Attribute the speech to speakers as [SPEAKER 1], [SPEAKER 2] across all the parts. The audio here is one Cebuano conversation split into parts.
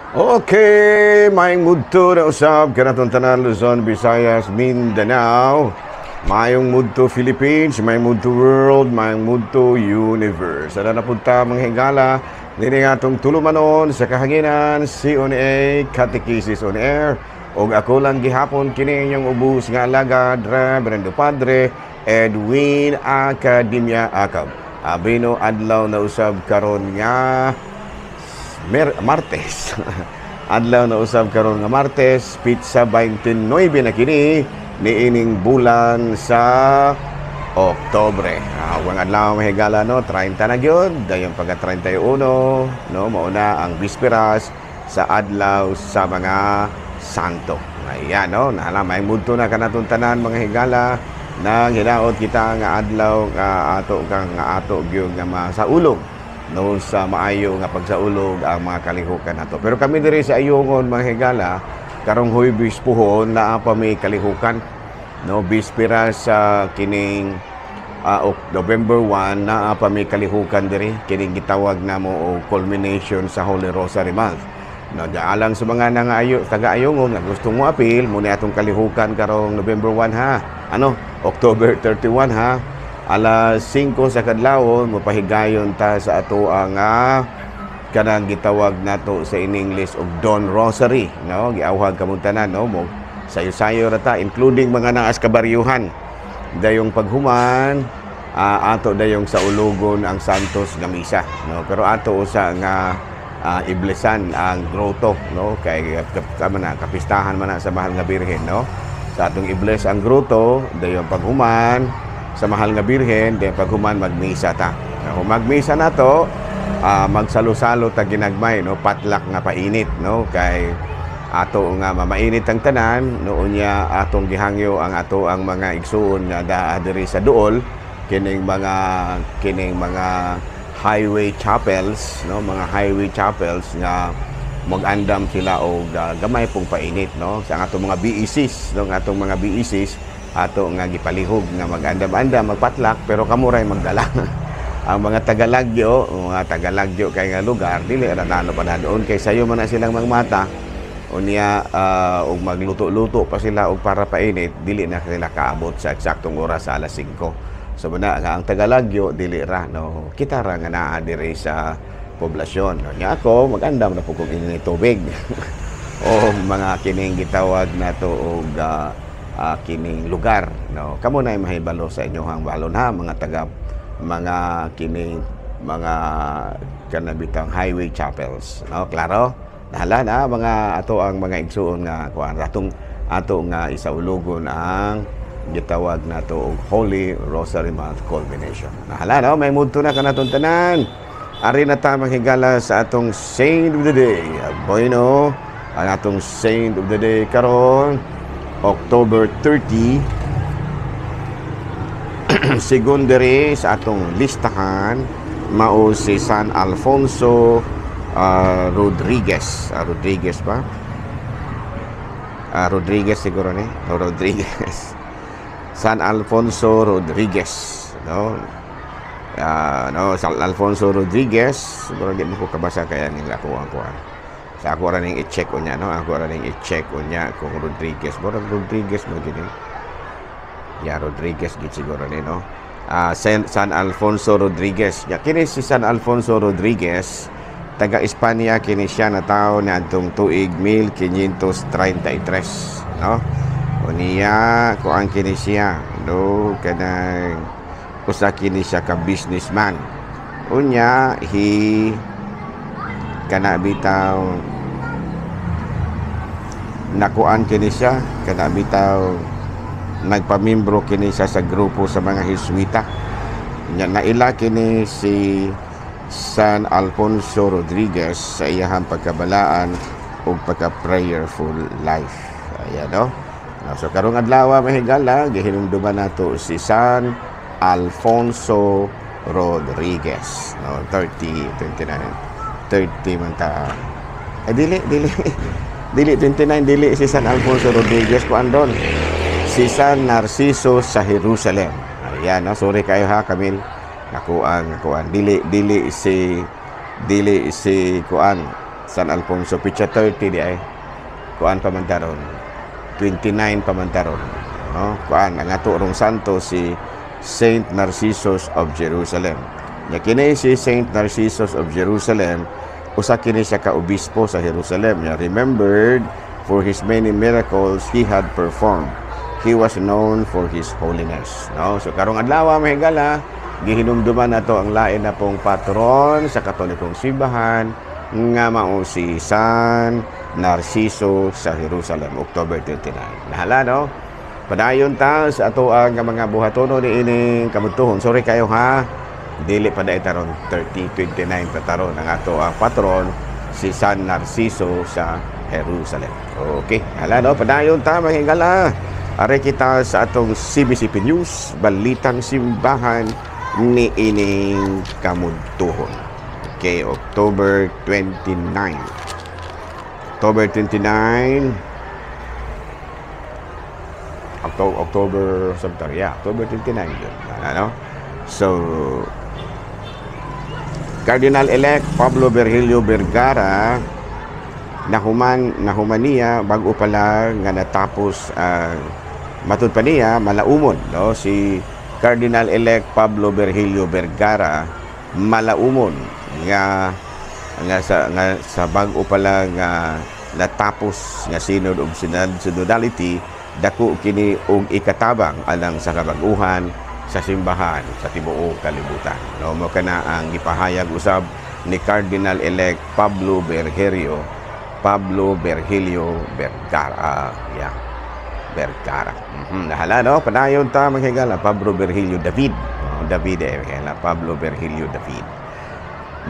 [SPEAKER 1] Okay, maayong mudto na usab kanatong tanan, Luzon, Visayas, Mindanao. Maayong mudto Philippines, maayong mudto world, maayong mudto universe. Ana na punta, mga higala, dini nga atong tulumanon sa kahanginan, CONA, Catechesis on Air. Og ako lang gihapon kini inyong ubos nga alagad, Reverendo Padre Edwin Academia Acab. Abino adlaw na usab karon nga Martes. Adlaw na usab karon nga Martes, petsa 29 na kini niining bulan sa Oktobre. Ang adlaw, mga higala, no, 30 na gyud, dayon pagka 31, no, mauna ang bisperas sa adlaw sa mga santo. Ayan, no, nahala may mudto na kanatong tanan, mga higala, nang hinaot kita nga adlaw nga ato kang nga ato gyud nga masaulog, no, sa maayo nga pagsaulog ang mga kalihukan nato. Pero kami diri sa Ayungon, mga higala, karong Huybis puhon naa pa may kalihukan, no, bispera sa kining November 1, naa pa may kalihukan diri, kining gitawag namo og culmination sa Holy Rosary Month. No, alang sa mga nangayo taga Ayungon nga gusto mo apil mo ni atong kalihukan karong November 1 ha. Ano? October 31 ha. Alas 5 sa kadlawon mopahigayon ta sa ato ang kanang gitawag nato sa in English og Dawn Rosary, no? Giawhag kamong tanan, no, mo sayo-sayo ra ta, including mga naas kabaryuhan. Dayong paghuman, ato dayong sa ulugon ang Santos nga misa, no? Pero ato usa nga iblesan ang grotto, no, kay kama na kapistahan man na sa Mahal nga Birhen, no? Sa atong i-bless ang grotto, dayon paghuman sa Mahal nga Birhen, dayon paghuman magmisa ta. Kung magmisa na to, magsalo-salo ta ginagmay, no, patlak nga painit, no, kay ato nga mamainit ang tanan, no, unya atong gihangyo ang ato ang mga igsuon nga daa diri sa duol, kining mga highway chapels, no, mga highway chapels nga mag-andam sila og gamay pong painit, no, sa atong mga BECs, no, ang atong mga BECs ato nga gipalihog nga mag-andam-andam, magpatlak, pero kamuray magdala. Ang mga Tagalagyo, mga Tagalagyo kay nga lugar, dili ra nano pa doon kay sayo man na silang magmata. Unya og magluto-luto pa sila og para painit, dili na sila kaabot sa eksaktong oras sa alas 5. So muna nga ang Tagalagyo dili ra, no, kita ra nga naa diri sa poblasyon. No, nya ako magandam na po kog ini tubig o mga kining gitawag nato og kining lugar, no? Kamo na mahibalo sa inyong balon ha, mga taga mga kining mga kanabitang highway chapels, no? Klaro, nahala na mga ato ang mga igsuon nga kuan atong ato nga isaulugon ang gitawag nato og Holy Rosary Month culmination. Nahala, no? May mudto na kanatong tanan. Ari na ta, manghigala, sa atong saint of the day. Bueno, ang atong saint of the day karon October 30, sigon diri sa atong listahan, mao si San Alfonso Rodriguez. Rodriguez ba? Rodriguez siguro ni. O, Rodriguez. San Alfonso Rodriguez, no? No, San Alfonso Rodriguez, siguro di mo ko kabasa kaya nila ko ang kuan. Sa ako ra ning i-check unya, no? Ako ra ning i-check unya kung Rodriguez. Murag Rodriguez mo gini. Ya, Rodriguez gid siguro ni, no? San Alfonso Rodriguez. Ya, kini si San Alfonso Rodriguez, taga Espanya kini siya na tao niadtong tuig 1533, no? Unya kuan kini siya, no, kanang usa kini siya ka businessman. Unya he kana bitaw nakuan kini siya, kana bitaw nagpamimbro kini siya sa grupo sa mga Jesuita. Nya naila kini si San Alfonso Rodriguez sa iyahang pagkabalaan ug pagka-prayerful life. Ayan, no? So karong adlaw, mahigala, gihinumduman nato si San Alfonso Rodriguez. No, 30, 29, 30 man ta. Eh, dili, dili. Dili 29, dili si San Alfonso Rodriguez, kuan doon. Si San Narciso sa Jerusalem. Ayan, no? Sorry kayo ha, Camille. Nakuan, nakuan. Dili, dili si kuan. San Alfonso, petsa 30 di ay kuan pa man taron, 29 pa man taron, no? Kuan ang ato rong santo, si Saint Narcissus of Jerusalem. Nya kini si Saint Narcissus of Jerusalem, usa kini siya ka obispo sa Jerusalem. Nya remembered for his many miracles he had performed. He was known for his holiness, no? So karong adlaw, mga higala, gihinumduman nato ang lain na pong patron sa Katolikong Simbahan nga mao si San Narciso sa Jerusalem, October 29. Nahala, no? Padayon ta sa ato ang mga buhatono ni ining kamudtuhon. Sorry kayo ha. Dili pa dai taron 30, 29 pa taron ang ato ang patron, si San Narciso sa Jerusalem. Okay, hala no, padayon ta, mga higala. Ari kita sa atong CBCP News, Balitang Simbahan ni ining kamudtuhon. Okay, October 29. October 29, October, October September, yeah, October 29 yun. Ano? So, Cardinal-elect Pablo Virgilio Vergara nahuman niya bago pa lang nga natapos ang matud pa niya malaumon, no? Si Cardinal-elect Pablo Virgilio Vergara malaumon nga sa bag-o pa lang nga natapos nga Synod of Synodality, dako kini og ikatabang alang sa kabag-uhan sa simbahan sa tibuok kalibutan, no? Mo kana ang gipahayag usab ni Cardinal-elect Pablo Virgilio Vergara, yeah, Vergara. Nahala, no? Padayon ta, mga higala. Pablo Virgilio David, oh, David eh, mga Pablo Virgilio David.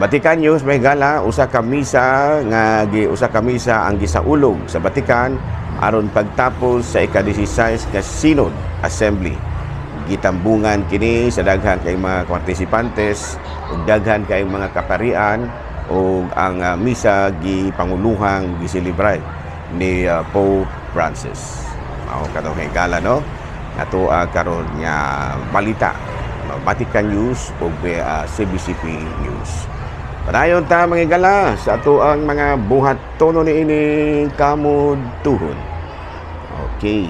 [SPEAKER 1] Vatican News, may gala, usa ka misa ang gisaulog sa Vatican aron pagtapos sa ika-16 nga Synod Assembly. Gitambungan kini sa daghan kay mga partisipantes ug daghan kay mga kaparian ug ang misa gipanguluhang giselebray ni Pope Francis. Mao katong higala, no? Nato karon nga balita, Vatican News ug CBCP News. Padayon ta, mga higala, sa ato ang mga buhat tono ni ini kamudtuhon. Okay.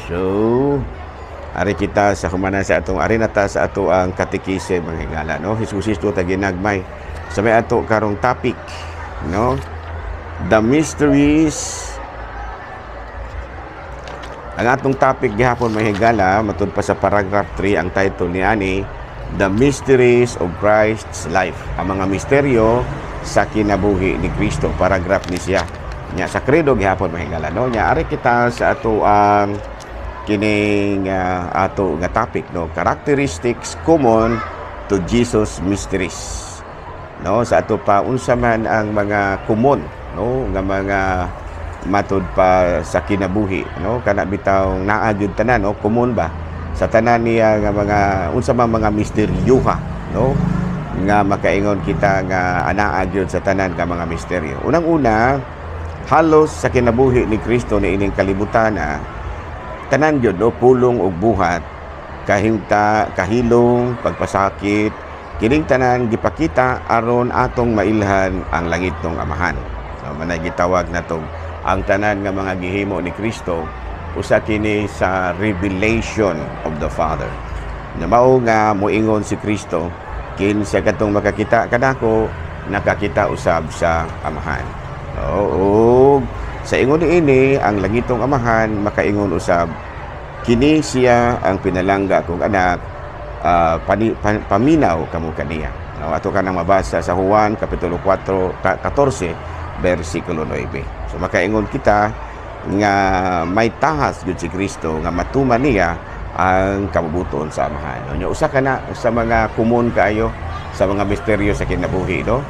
[SPEAKER 1] So, ari kita sa humana sa atong ari na ta sa ato ang katekise, mga higala, no? Jesus Kristo ta ginagmay. Sa may ato karong topic, no? The mysteries. Ang atong topic gihapon, mga higala, matud pa sa paragraph 3, ang title ni ani The Mysteries of Christ's Life. Ang mga misteryo sa kinabuhi ni Kristo. Paragraph ni siya. Nya sa credo gihapon, mga higala, no? Nya ari kita sa ato ang kining ato nga topic, no? Characteristics common to Jesus mysteries. No, sa ato pa unsa man ang mga common, no, nga mga matud pa sa kinabuhi, no? Kana bitaw naa gyud tanan, no? Common ba sa tanan niya nga mga unsa man mga misteryuha, no, nga makaingon kita nga anaa gyud sa tanan nga mga misteryo. Unang-una, halos sa kinabuhi ni Kristo ni ining kalibutan na tanan gyud, no, pulong ug buhat, kahimta, kahilong, pagpasakit, kining tanan gipakita aron atong mailhan ang langitnong Amahan. So, manay gitawag natong ang tanan nga mga gihimo ni Kristo usa kini sa revelation of the Father. Na mao nga moingon si Kristo, "Kinsa katong makakita kanako, nakakita usab sa Amahan." Oo, ug sa ingon niini ang langitong Amahan makaingon usab, "Kini siya ang pinalangga kong anak, paminaw kamo kaniya." No, ato ka nang mabasa sa Juan kapitulo 4 14 bersikulo 9. So makaingon kita nga may tahas gyud si Kristo nga matuman niya ang kabubuton sa Amahan. No, usa ka na sa mga common kaayo sa mga misteryo sa kinabuhi, no?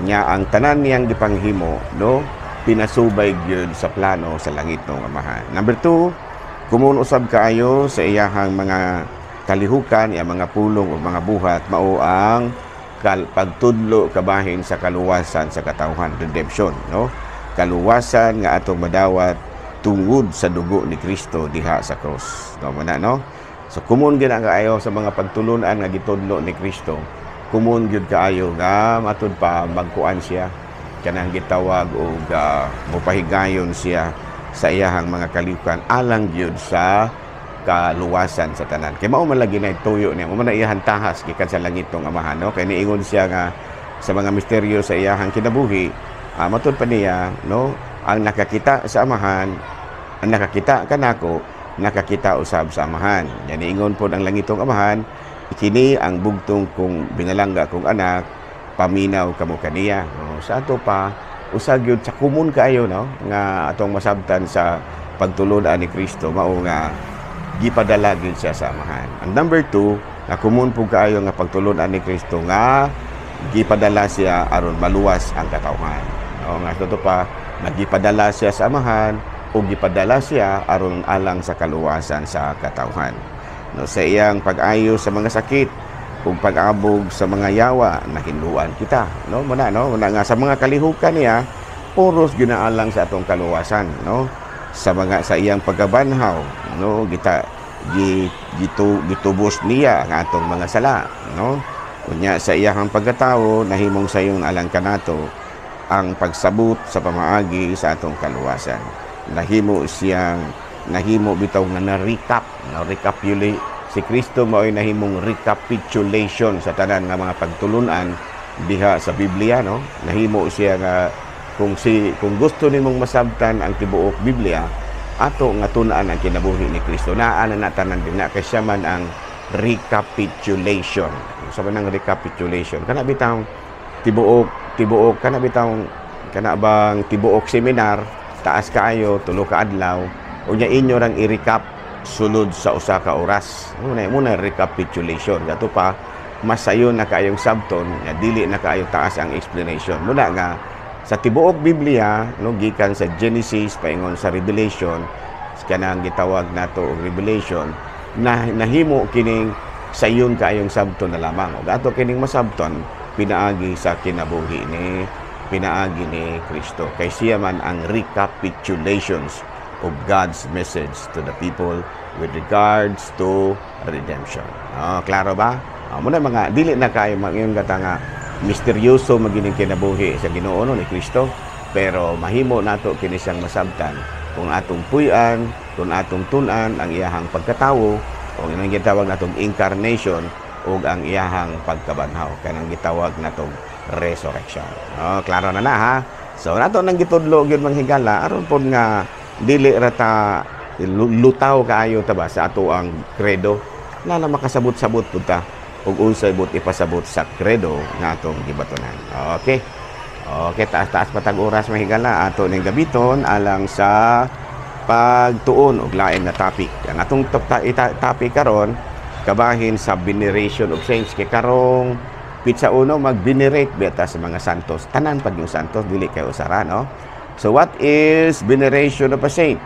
[SPEAKER 1] Nya ang tanan niyang gipanghimo, no, pinasubay gyud sa plano sa langit ng Amahan. Number 2, common usab kaayo sa iyahang mga kalihukan, iyang mga pulong o mga buhat, mao ang pagtudlo kabahin sa kaluwasan sa katawhan, redemption, no? Kaluwasan nga atong madawat tungod sa dugo ni Kristo diha sa cross. No, mana, no? So common gyud ang kaayo sa mga pagtulunan nga gitudlo ni Kristo. Common gyud kaayo nga matud pa magkuan siya. Kanang gitawag og mopahigayon siya sa iyahang mga kalihukan alang gyud sa kaluwasan sa tanan. Kay mao man lagi na tuyo niya, mao man na iyahang tahas gikan sa langitong Amahan, no? Kay niingon siya nga sa mga misteryo sa iyahang kinabuhi, matud pa niya, no, ang nakakita sa Amahan, ang nakakita kanako, nakakita usab sa Amahan. Yan niingon pod ang langitong Amahan, "Kini ang bugtong kong binalangga kong anak, paminaw kamo kaniya." No, sa ato pa, usa gyud sa common kaayo, no, nga atong masabtan sa pagtulon-an ni Kristo, mao nga gipadala gyud siya sa Amahan. Ang number 2, nga common pud kaayo nga pagtulon-an ni Kristo nga gipadala siya aron maluwas ang katawhan. No, nga ato pa, nagipadala siya sa Amahan o gipadala siya aron alang sa kaluwasan sa katawhan. No, sa iyang pag-ayo sa mga sakit ug pag-abog sa mga yawa, nahinluan kita, no? Muna, no, muna nga sa mga kalihukan niya, puros ginaalang sa atong kaluwasan, no? Sa iyang pagkabanhaw, no, gita gi, gitu, gitubos niya ang atong mga sala, no? Unya sa iyang pagkatao, nahimong sayon alang kanato ang pagsabot sa pamaagi sa atong kaluwasan. Nahimo bitaw nga na recap, na recapitulate si Kristo. Mao'y nahimong recapitulation sa tanan nga mga pagtulunan diha sa Biblia, no? Nahimo siya nga kung gusto nimong masabtan ang tibuok Biblia, ato nga tun-an ang kinabuhi ni Kristo. Naa na na tanan din na kay siya man ang recapitulation. Sa man ang recapitulation, kana bitang tibuok tibuok kana bitang kana bang tibuok seminar, taas kaayo, 3 ka adlaw, unya inyo rang i-recap sulod sa 1 ka oras. Muna muna recapitulation. Gato pa mas sayon na kaayong sabton nga dili na kaayo taas ang explanation. Muna nga sa tibuok Biblia, no, gikan sa Genesis paingon sa Revelation, kanang gitawag nato og Revelation, na nahimo kining sayon kaayong sabton na lamang. Ug ato kining masabton pinaagi sa kinabuhi ni pinaagi ni Kristo. Kay siya man ang recapitulations of God's message to the people with regards to redemption. Oh, klaro ba? Oh, muna mga dili na kayo mangingon kata nga misteryoso magining kinabuhi sa Ginoo, no, ni Kristo, pero mahimo nato kini siyang masabtan kung atong puy-an, kung atong tun-an ang iyahang pagkatawo o ang gitawag natong incarnation ug ang iyahang pagkabanhaw, kanang gitawag natong resurrection. Oh, klaro na na ha. So nato nang gitudlo gyud, mga higala, aron pod nga dili ra ta lutaw kaayo ta ba sa ato ang credo, lala makasabot-sabot pud ta ug unsay buot ipasabot sa credo nga atong gibatonan. Okay. Okay, taas-taas patag oras, mga higala, ato ning gabiton alang sa pagtuon og lain na topic. Ang atong topic karon kabahin sa veneration of saints, kay karong pitsa 1 mag-venerate beta sa mga santos. Tanan pag yung santos, dili kay usara, no? So what is veneration of a saint?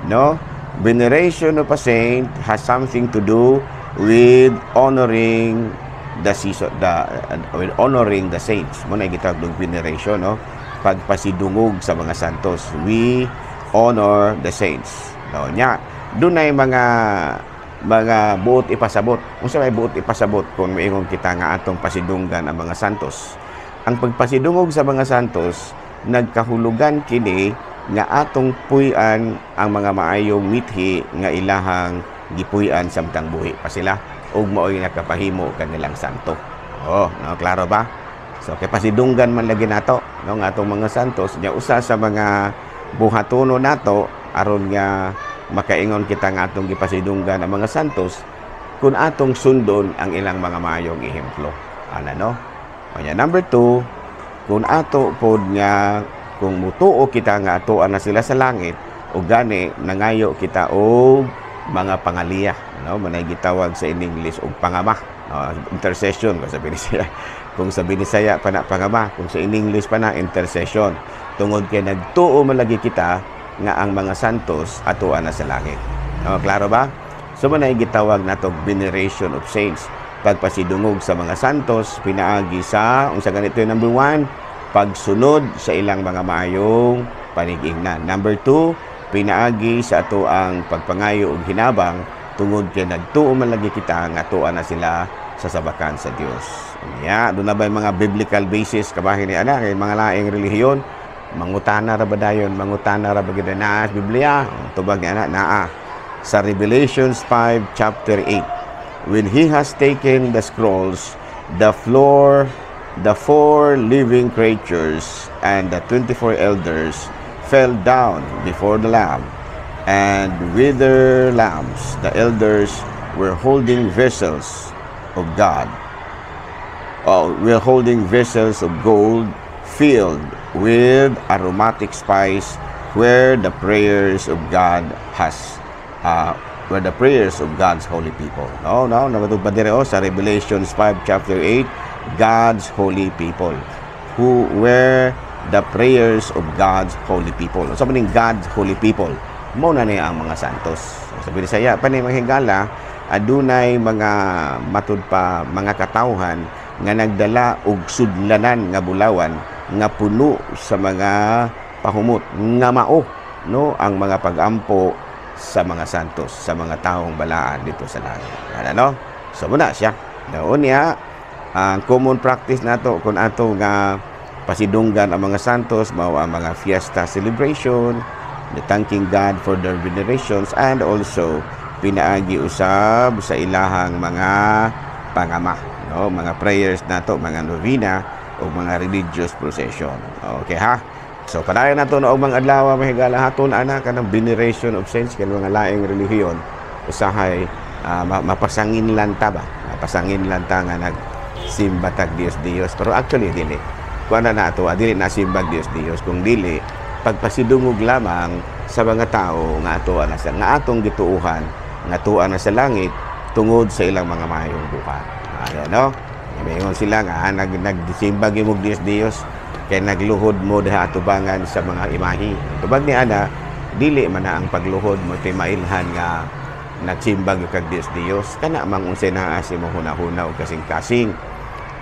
[SPEAKER 1] No? Veneration of a saint has something to do with honoring the season the with honoring the saints. Mo na gitawag og veneration, no, pagpasidungog sa mga santos. We honor the saints, no? Nya dunay mga buot ipasabot. Unsa may buot ipasabot kung moingon kita nga atong pasidunggan ang mga santos? Ang pagpasidungog sa mga santos, nagkahulugan kini nga atong puy-an ang mga maayong mithi nga ilahang gipuy-an samtang buhi pa sila ug maoy nakapahimo kanilang santo. Oh, no, klaro ba? So kay pasidunggan man lagi nato, no, nga atong mga santos. Nya usa sa mga buhatono nato aron nga makaingon kita nga atong gipasidunggan ang mga santos, kung atong sundon ang ilang mga maayong ehemplo. Ana, no? Nya number 2, kung ato pod nga kung mutuo kita nga atoan na sila sa langit o gani nangayo kita og mga pangaliya, no? Manay gitawag sa in English og pangama, no? Intercession kung sa Binisaya. Kung sa Binisaya pa na pangama, kung sa in English pa na intercession, tungod kay nagtuo malagi kita nga ang mga santos atoan na sa langit, no? Klaro ba? So manay gitawag nato veneration of saints, pagpasidungog sa mga santos pinaagi sa unsa ganito? Yung number 1, pagsunod sa ilang mga maayong panigingnan. Number 2, pinaagi sa ato ang pagpangayo og hinabang tungod kay nagtuo man lagi kita nga atoa na sila sa sabakan sa Dios. Unya, duna ba mga biblical basis kabahin ni ana kay mga laing relihiyon mangutana ra ba dayon, mangutana ra ba gid naa sa Biblia? Tubag ni ana, naa sa Revelations 5 chapter 8. "When he has taken the scrolls, the four living creatures and the 24 elders fell down before the Lamb, and with their lamps the elders were holding vessels of God, were holding vessels of gold filled with aromatic spice, where the prayers of God's holy people." No, namatug pa dire, oh, sa Revelations 5 chapter 8, God's holy people. Who were the prayers of God's holy people? So, maning God's holy people, mao na niya ang mga santos. So, sa Bisaya pa ni, mga higala, adunay mga matud pa mga katawhan nga nagdala og sudlanan nga bulawan nga puno sa mga pahumot nga mao, no, ang mga pagampo sa mga santos, sa mga taong balaan dito sa langit. Ano, no? So muna siya. Daon niya ang common practice nato kung ato nga pasidunggan ang mga santos mao ang mga fiesta celebration, the thanking God for their venerations, and also pinaagi usab sa ilahang mga pangama, no, mga prayers nato, mga novena o mga religious procession. Okay ha? So padayon nato na og mga adlaw, mga higala, haton ana kanang veneration of saints kay mga laing relihiyon usahay mapasangin lang ta ba, mapasangin lang ta nga nagsimba tag Dios Dios, pero actually dili kuan na nato, dili na simbag Dios Dios kung dili pagpasidungog lamang sa mga tao nga ato na sa nga atong gituuhan nga tuwa na sa langit tungod sa ilang mga maayong buhat. Ayan, no? Ingon sila nga nagsimbag imong Dios Dios kay nagluhod mo diha atubangan sa mga imahi. Tubag ni ana, dili man na ang pagluhod mo ti mailhan nga nagsimbag kag Dios Dios, kana mang unsay naa sa imong hunahuna o kasing-kasing.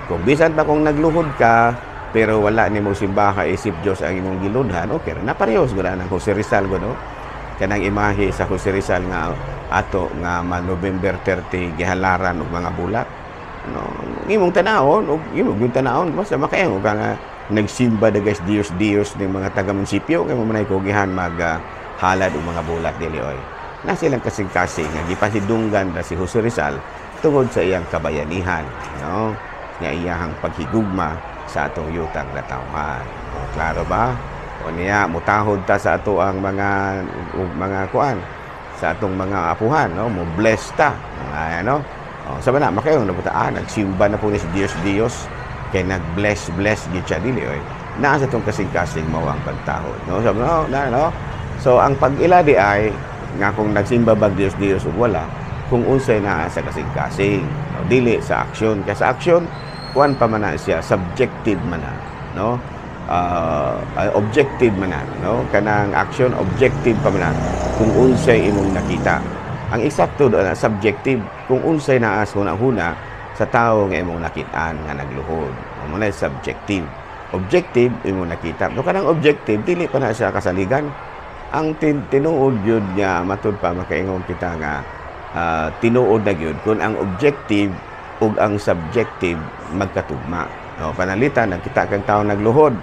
[SPEAKER 1] Kung bisan pa kung nagluhod ka pero wala nimo simbaha isip Dios ang imong giludhan, okay ra na, parehas gud ang Jose Rizal gud, no? Kanang imahe sa Jose Rizal nga ato nga ma November 30 gihalaran og mga bulak, no? Imong tanawon og imong yung tanawon basta makaingon ka nga nagsimba da guys Dios Dios ning mga taga munisipyo kay mo manay kugihan mag halad og mga bulak. Dili oy, na silang kasing-kasing nga gipasidunggan ra si Jose Rizal tungod sa iyang kabayanihan, no, nga iyahang paghigugma sa atong yutang natawhan. O, klaro ba? O niya mutahod ta sa ato ang mga kuan sa atong mga apuhan, no, mo bless ta mga ano. O, sabi na makayo na buta, nagsimba na po ni si Dios Dios kay nag-bless bless gid siya. Dili oy, naa sa atong kasing-kasing mao ang pagtahod, no? Sabi, no, na, no. So ang pag-ila di ay nga kung nagsimba bag Dios Dios ug wala, kung unsay naa sa kasing-kasing, no? Dili sa aksyon, kay sa aksyon kuan pa man na siya, subjective man na, no, objective man na, no? Kanang action objective pa man na kung unsay imong nakita. Ang eksakto do na subjective kung unsay naa sa huna-huna sa tawo nga imong nakitaan nga nagluhod. Mao na subjective. Objective imong nakita. No, kanang objective dili pa na siya kasaligan. Ang tinuod gyud nga matud pa makaingon kita nga tinuod na gyud kung ang objective ug ang subjective magkatugma. No, panalitan nagkita kang tao nagluhod.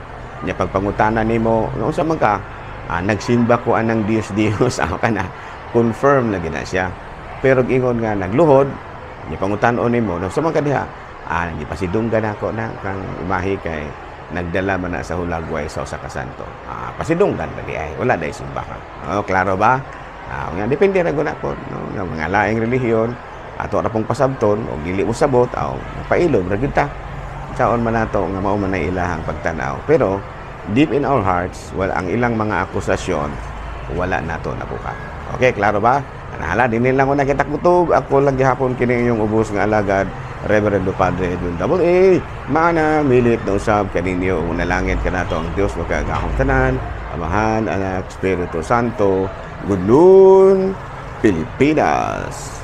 [SPEAKER 1] Nya pagpangutana nimo, no, unsa man ka? Nagsimba ko anang Dios Dios. Ako ka na confirm na gina siya. Pero ingon nga nagluhod, nya pangutan-on nimo, no, unsa man ka diha? Gipasidunggan ako na kang imahi kay nagdala man na sa hulagway sa usa ka santo. Pasidunggan ba di ay? Wala dai simba ka. Oh, klaro ba? Nga depende ra gud ako, no, nga mga laing relihiyon ato ra pong pasabton og dili mo sabot aw pailom ra gyud ta. Saon man nato nga mao man ay ilahang pagtan-aw. Pero deep in our hearts, wala ang ilang mga akusasyon, wala nato nabukat. Okay, klaro ba? Anahala, dinhi lang ko nakita kutog. Ako lang gihapon kini inyong ubos nga alagad, Reverendo Padre Edwin Double A. Mana, milit na usab kaninyo ug nalangin kanato ang Dios makagahom tanan, Amahan, Anak, Espiritu Santo. Good noon, Pilipinas.